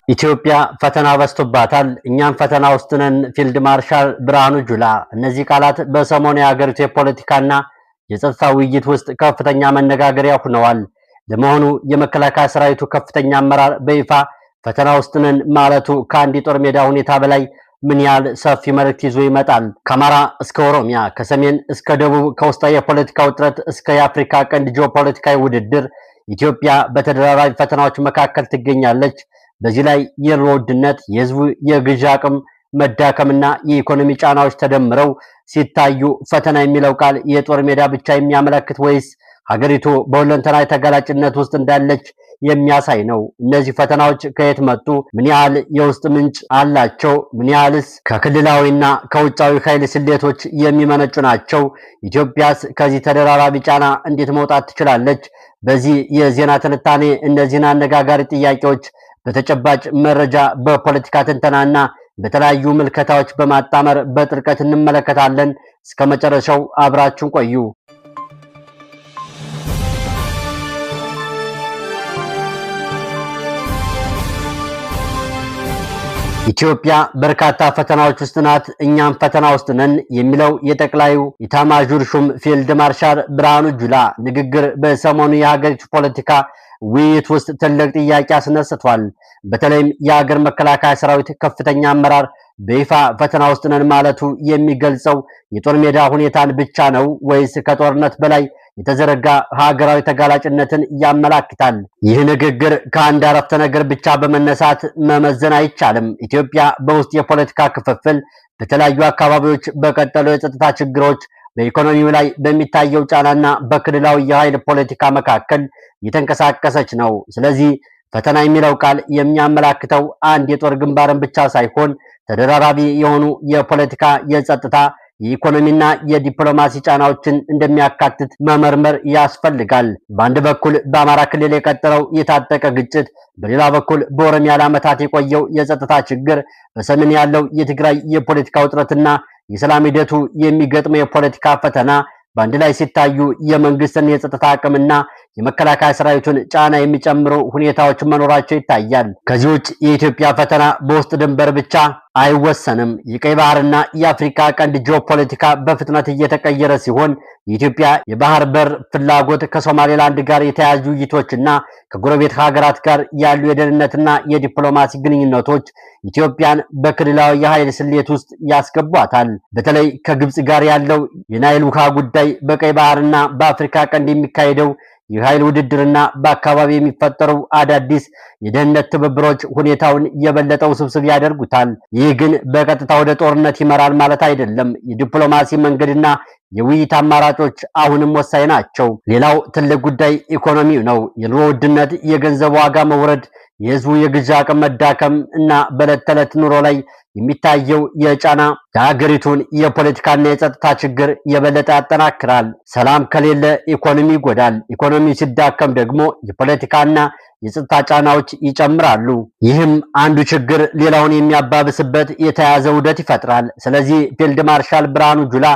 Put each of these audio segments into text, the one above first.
ኢትዮጵያ ፈተና በዝቶባታል፣ እኛም ፈተና ውስጥ ነን። ፊልድ ማርሻል ብርሃኑ ጁላ። እነዚህ ቃላት በሰሞኑ የሀገሪቱ የፖለቲካና የጸጥታ ውይይት ውስጥ ከፍተኛ መነጋገሪያ ሆነዋል። ለመሆኑ የመከላከያ ሰራዊቱ ከፍተኛ አመራር በይፋ ፈተና ውስጥ ነን ማለቱ ከአንድ የጦር ሜዳ ሁኔታ በላይ ምን ያህል ሰፊ መልእክት ይዞ ይመጣል? ከአማራ እስከ ኦሮሚያ፣ ከሰሜን እስከ ደቡብ፣ ከውስጣዊ የፖለቲካ ውጥረት እስከ የአፍሪካ ቀንድ ጂኦፖለቲካዊ ውድድር ኢትዮጵያ በተደራራቢ ፈተናዎች መካከል ትገኛለች። በዚህ ላይ የኑሮ ውድነት፣ የህዝቡ የግዢ አቅም መዳከምና የኢኮኖሚ ጫናዎች ተደምረው ሲታዩ ፈተና የሚለው ቃል የጦር ሜዳ ብቻ የሚያመለክት ወይስ ሀገሪቱ በሁለንተናዊ ተጋላጭነት ውስጥ እንዳለች የሚያሳይ ነው? እነዚህ ፈተናዎች ከየት መጡ? ምን ያህል የውስጥ ምንጭ አላቸው? ምን ያህልስ ከክልላዊና ከውጫዊ ኃይል ስሌቶች የሚመነጩ ናቸው? ኢትዮጵያስ ከዚህ ተደራራቢ ጫና እንዴት መውጣት ትችላለች? በዚህ የዜና ትንታኔ እነዚህን አነጋጋሪ ጥያቄዎች በተጨባጭ መረጃ፣ በፖለቲካ ትንተናና በተለያዩ ምልከታዎች በማጣመር በጥልቀት እንመለከታለን። እስከ መጨረሻው አብራችሁን ቆዩ። ኢትዮጵያ በርካታ ፈተናዎች ውስጥ ናት፣ እኛም ፈተና ውስጥ ነን የሚለው የጠቅላዩ ኢታማዦር ሹም ፊልድ ማርሻል ብርሃኑ ጁላ ንግግር በሰሞኑ የሀገሪቱ ፖለቲካ ውይይት ውስጥ ትልቅ ጥያቄ አስነስቷል። በተለይም የሀገር መከላከያ ሰራዊት ከፍተኛ አመራር በይፋ ፈተና ውስጥ ነን ማለቱ የሚገልጸው የጦር ሜዳ ሁኔታን ብቻ ነው ወይስ ከጦርነት በላይ የተዘረጋ ሀገራዊ ተጋላጭነትን ያመላክታል? ይህ ንግግር ከአንድ አረፍተ ነገር ብቻ በመነሳት መመዘን አይቻልም። ኢትዮጵያ በውስጥ የፖለቲካ ክፍፍል፣ በተለያዩ አካባቢዎች በቀጠሉ የጸጥታ ችግሮች፣ በኢኮኖሚው ላይ በሚታየው ጫናና በክልላዊ የኃይል ፖለቲካ መካከል እየተንቀሳቀሰች ነው። ስለዚህ ፈተና የሚለው ቃል የሚያመላክተው አንድ የጦር ግንባርን ብቻ ሳይሆን ተደራራቢ የሆኑ የፖለቲካ፣ የጸጥታ፣ የኢኮኖሚና የዲፕሎማሲ ጫናዎችን እንደሚያካትት መመርመር ያስፈልጋል። በአንድ በኩል በአማራ ክልል የቀጠለው የታጠቀ ግጭት፣ በሌላ በኩል በኦሮሚያ ለዓመታት የቆየው የጸጥታ ችግር፣ በሰሜን ያለው የትግራይ የፖለቲካ ውጥረትና የሰላም ሂደቱ የሚገጥመው የፖለቲካ ፈተና በአንድ ላይ ሲታዩ የመንግስትን የጸጥታ አቅምና የመከላከያ ሰራዊቱን ጫና የሚጨምሩ ሁኔታዎች መኖራቸው ይታያል። ከዚህ ውጭ የኢትዮጵያ ፈተና በውስጥ ድንበር ብቻ አይወሰንም። የቀይ ባህርና የአፍሪካ ቀንድ ጂኦፖለቲካ በፍጥነት እየተቀየረ ሲሆን የኢትዮጵያ የባህር በር ፍላጎት ከሶማሌላንድ ጋር የተያያዙ ውይይቶችና ከጎረቤት ሀገራት ጋር ያሉ የደህንነትና የዲፕሎማሲ ግንኙነቶች ኢትዮጵያን በክልላዊ የኃይል ስሌት ውስጥ ያስገቧታል። በተለይ ከግብጽ ጋር ያለው የናይል ውሃ ጉዳይ፣ በቀይ ባህርና በአፍሪካ ቀንድ የሚካሄደው የኃይል ውድድርና በአካባቢ የሚፈጠሩ አዳዲስ የደህንነት ትብብሮች ሁኔታውን የበለጠ ውስብስብ ያደርጉታል። ይህ ግን በቀጥታ ወደ ጦርነት ይመራል ማለት አይደለም። የዲፕሎማሲ መንገድና የውይይት አማራጮች አሁንም ወሳኝ ናቸው። ሌላው ትልቅ ጉዳይ ኢኮኖሚው ነው። የኑሮ ውድነት፣ የገንዘብ ዋጋ መውረድ፣ የህዝቡ የግዢ አቅም መዳከም እና በዕለት ተዕለት ኑሮ ላይ የሚታየው የጫና የሀገሪቱን የፖለቲካና የጸጥታ ችግር የበለጠ ያጠናክራል። ሰላም ከሌለ ኢኮኖሚ ይጎዳል። ኢኮኖሚ ሲዳከም ደግሞ የፖለቲካና የጸጥታ ጫናዎች ይጨምራሉ። ይህም አንዱ ችግር ሌላውን የሚያባብስበት የተያዘ ውደት ይፈጥራል። ስለዚህ ፊልድ ማርሻል ብርሃኑ ጁላ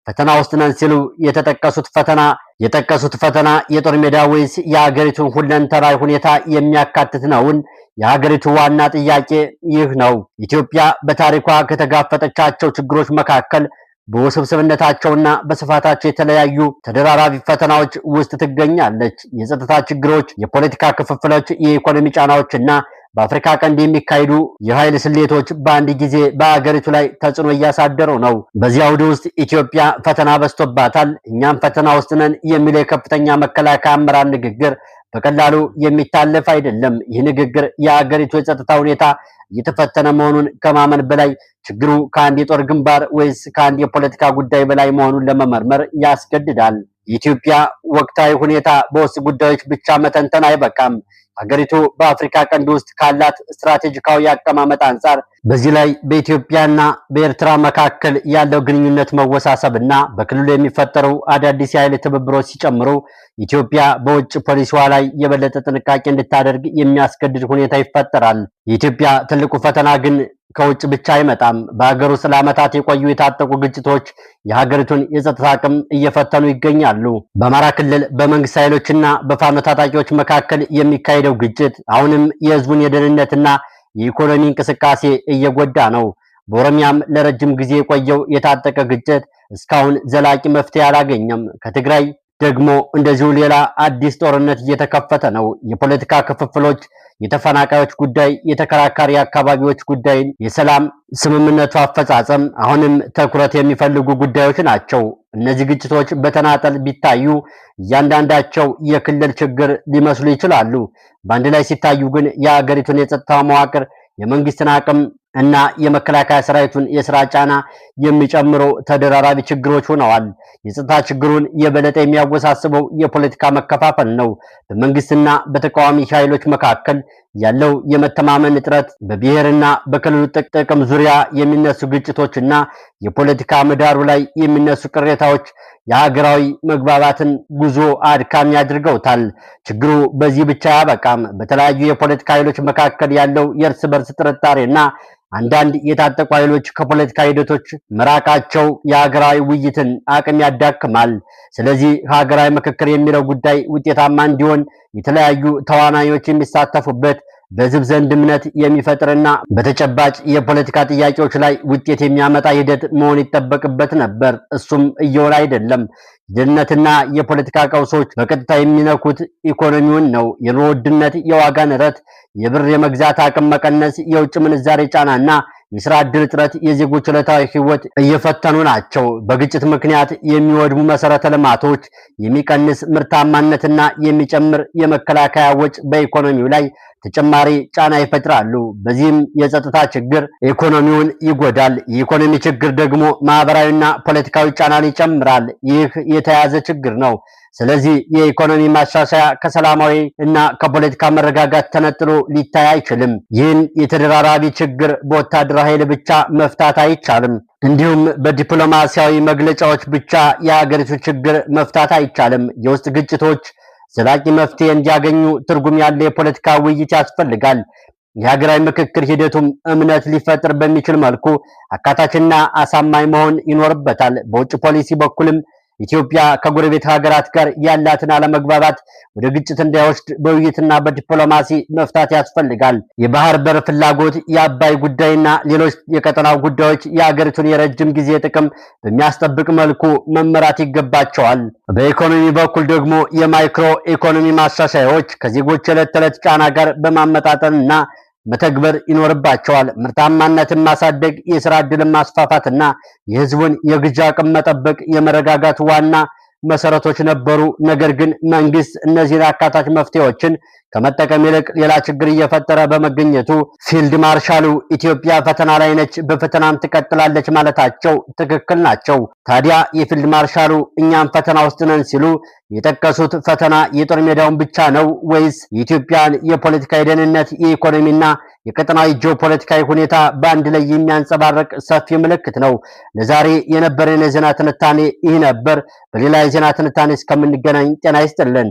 ፈተና ውስጥ ነን ሲሉ የተጠቀሱት ፈተና የጠቀሱት ፈተና የጦር ሜዳ ወይስ የሀገሪቱን ሁለንተናዊ ሁኔታ የሚያካትት ነውን? የሀገሪቱ ዋና ጥያቄ ይህ ነው። ኢትዮጵያ በታሪኳ ከተጋፈጠቻቸው ችግሮች መካከል በውስብስብነታቸውና በስፋታቸው የተለያዩ ተደራራቢ ፈተናዎች ውስጥ ትገኛለች። የጸጥታ ችግሮች፣ የፖለቲካ ክፍፍሎች፣ የኢኮኖሚ ጫናዎችና በአፍሪካ ቀንድ የሚካሄዱ የኃይል ስሌቶች በአንድ ጊዜ በአገሪቱ ላይ ተጽዕኖ እያሳደሩ ነው። በዚህ አውድ ውስጥ ኢትዮጵያ ፈተና በዝቶባታል፣ እኛም ፈተና ውስጥ ነን የሚለው የከፍተኛ መከላከያ አመራር ንግግር በቀላሉ የሚታለፍ አይደለም። ይህ ንግግር የአገሪቱ የጸጥታ ሁኔታ እየተፈተነ መሆኑን ከማመን በላይ ችግሩ ከአንድ የጦር ግንባር ወይስ ከአንድ የፖለቲካ ጉዳይ በላይ መሆኑን ለመመርመር ያስገድዳል። የኢትዮጵያ ወቅታዊ ሁኔታ በውስጥ ጉዳዮች ብቻ መተንተን አይበቃም። ሀገሪቱ በአፍሪካ ቀንድ ውስጥ ካላት ስትራቴጂካዊ አቀማመጥ አንጻር በዚህ ላይ በኢትዮጵያና በኤርትራ መካከል ያለው ግንኙነት መወሳሰብና በክልሉ የሚፈጠሩ አዳዲስ የኃይል ትብብሮች ሲጨምሩ ኢትዮጵያ በውጭ ፖሊሲዋ ላይ የበለጠ ጥንቃቄ እንድታደርግ የሚያስገድድ ሁኔታ ይፈጠራል። የኢትዮጵያ ትልቁ ፈተና ግን ከውጭ ብቻ አይመጣም። በሀገር ውስጥ ለዓመታት የቆዩ የታጠቁ ግጭቶች የሀገሪቱን የጸጥታ አቅም እየፈተኑ ይገኛሉ። በአማራ ክልል በመንግስት ኃይሎችና በፋኖ ታጣቂዎች መካከል የሚካሄደው ግጭት አሁንም የሕዝቡን የደህንነትና የኢኮኖሚ እንቅስቃሴ እየጎዳ ነው። በኦሮሚያም ለረጅም ጊዜ የቆየው የታጠቀ ግጭት እስካሁን ዘላቂ መፍትሄ አላገኘም። ከትግራይ ደግሞ እንደዚሁ ሌላ አዲስ ጦርነት እየተከፈተ ነው። የፖለቲካ ክፍፍሎች፣ የተፈናቃዮች ጉዳይ፣ የተከራካሪ አካባቢዎች ጉዳይ፣ የሰላም ስምምነቱ አፈጻጸም አሁንም ትኩረት የሚፈልጉ ጉዳዮች ናቸው። እነዚህ ግጭቶች በተናጠል ቢታዩ እያንዳንዳቸው የክልል ችግር ሊመስሉ ይችላሉ። በአንድ ላይ ሲታዩ ግን የአገሪቱን የጸጥታ መዋቅር፣ የመንግስትን አቅም እና የመከላከያ ሰራዊቱን የስራ ጫና የሚጨምሩ ተደራራቢ ችግሮች ሆነዋል። የጸጥታ ችግሩን የበለጠ የሚያወሳስበው የፖለቲካ መከፋፈል ነው። በመንግስትና በተቃዋሚ ኃይሎች መካከል ያለው የመተማመን እጥረት፣ በብሔርና በክልሉ ጥቅም ዙሪያ የሚነሱ ግጭቶችና የፖለቲካ ምህዳሩ ላይ የሚነሱ ቅሬታዎች የሀገራዊ መግባባትን ጉዞ አድካሚ አድርገውታል። ችግሩ በዚህ ብቻ አያበቃም። በተለያዩ የፖለቲካ ኃይሎች መካከል ያለው የእርስ በርስ ጥርጣሬና አንዳንድ የታጠቁ ኃይሎች ከፖለቲካ ሂደቶች መራቃቸው የሀገራዊ ውይይትን አቅም ያዳክማል። ስለዚህ ሀገራዊ ምክክር የሚለው ጉዳይ ውጤታማ እንዲሆን የተለያዩ ተዋናዮች የሚሳተፉበት፣ በሕዝብ ዘንድ እምነት የሚፈጥርና በተጨባጭ የፖለቲካ ጥያቄዎች ላይ ውጤት የሚያመጣ ሂደት መሆን ይጠበቅበት ነበር። እሱም እየሆነ አይደለም። ድህነትና የፖለቲካ ቀውሶች በቀጥታ የሚነኩት ኢኮኖሚውን ነው። የኑሮ ውድነት፣ የዋጋ ንረት፣ የብር የመግዛት አቅም መቀነስ፣ የውጭ ምንዛሬ ጫናና የስራ ዕድል እጥረት የዜጎች ዕለታዊ ሕይወት እየፈተኑ ናቸው። በግጭት ምክንያት የሚወድሙ መሰረተ ልማቶች፣ የሚቀንስ ምርታማነትና የሚጨምር የመከላከያ ወጪ በኢኮኖሚው ላይ ተጨማሪ ጫና ይፈጥራሉ። በዚህም የጸጥታ ችግር ኢኮኖሚውን ይጎዳል። የኢኮኖሚ ችግር ደግሞ ማህበራዊና ፖለቲካዊ ጫናን ይጨምራል። ይህ የተያዘ ችግር ነው። ስለዚህ የኢኮኖሚ ማሻሻያ ከሰላማዊ እና ከፖለቲካ መረጋጋት ተነጥሎ ሊታይ አይችልም። ይህን የተደራራቢ ችግር በወታደራዊ ኃይል ብቻ መፍታት አይቻልም። እንዲሁም በዲፕሎማሲያዊ መግለጫዎች ብቻ የሀገሪቱ ችግር መፍታት አይቻልም። የውስጥ ግጭቶች ዘላቂ መፍትሄ እንዲያገኙ ትርጉም ያለ የፖለቲካ ውይይት ያስፈልጋል። የሀገራዊ ምክክር ሂደቱም እምነት ሊፈጥር በሚችል መልኩ አካታችና አሳማኝ መሆን ይኖርበታል። በውጭ ፖሊሲ በኩልም ኢትዮጵያ ከጎረቤት ሀገራት ጋር ያላትን አለመግባባት ወደ ግጭት እንዳይወስድ በውይይትና በዲፕሎማሲ መፍታት ያስፈልጋል። የባህር በር ፍላጎት፣ የአባይ ጉዳይና ሌሎች የቀጠናው ጉዳዮች የሀገሪቱን የረጅም ጊዜ ጥቅም በሚያስጠብቅ መልኩ መመራት ይገባቸዋል። በኢኮኖሚ በኩል ደግሞ የማይክሮ ኢኮኖሚ ማሻሻያዎች ከዜጎች የዕለት ተዕለት ጫና ጋር በማመጣጠንና መተግበር ይኖርባቸዋል። ምርታማነትን ማሳደግ፣ የስራ ዕድልን ማስፋፋትና የሕዝቡን የግዢ አቅም መጠበቅ የመረጋጋት ዋና መሰረቶች ነበሩ። ነገር ግን መንግስት እነዚህን አካታች መፍትሄዎችን ከመጠቀም ይልቅ ሌላ ችግር እየፈጠረ በመገኘቱ ፊልድ ማርሻሉ ኢትዮጵያ ፈተና ላይ ነች፣ በፈተናም ትቀጥላለች ማለታቸው ትክክል ናቸው። ታዲያ የፊልድ ማርሻሉ እኛም ፈተና ውስጥ ነን ሲሉ የጠቀሱት ፈተና የጦር ሜዳውን ብቻ ነው ወይስ የኢትዮጵያን የፖለቲካ የደህንነት፣ የኢኮኖሚና የቀጠናዊ ጂኦፖለቲካዊ ሁኔታ በአንድ ላይ የሚያንጸባርቅ ሰፊ ምልክት ነው? ለዛሬ የነበረን የዜና ትንታኔ ይህ ነበር። በሌላ የዜና ትንታኔ እስከምንገናኝ ጤና ይስጥልን።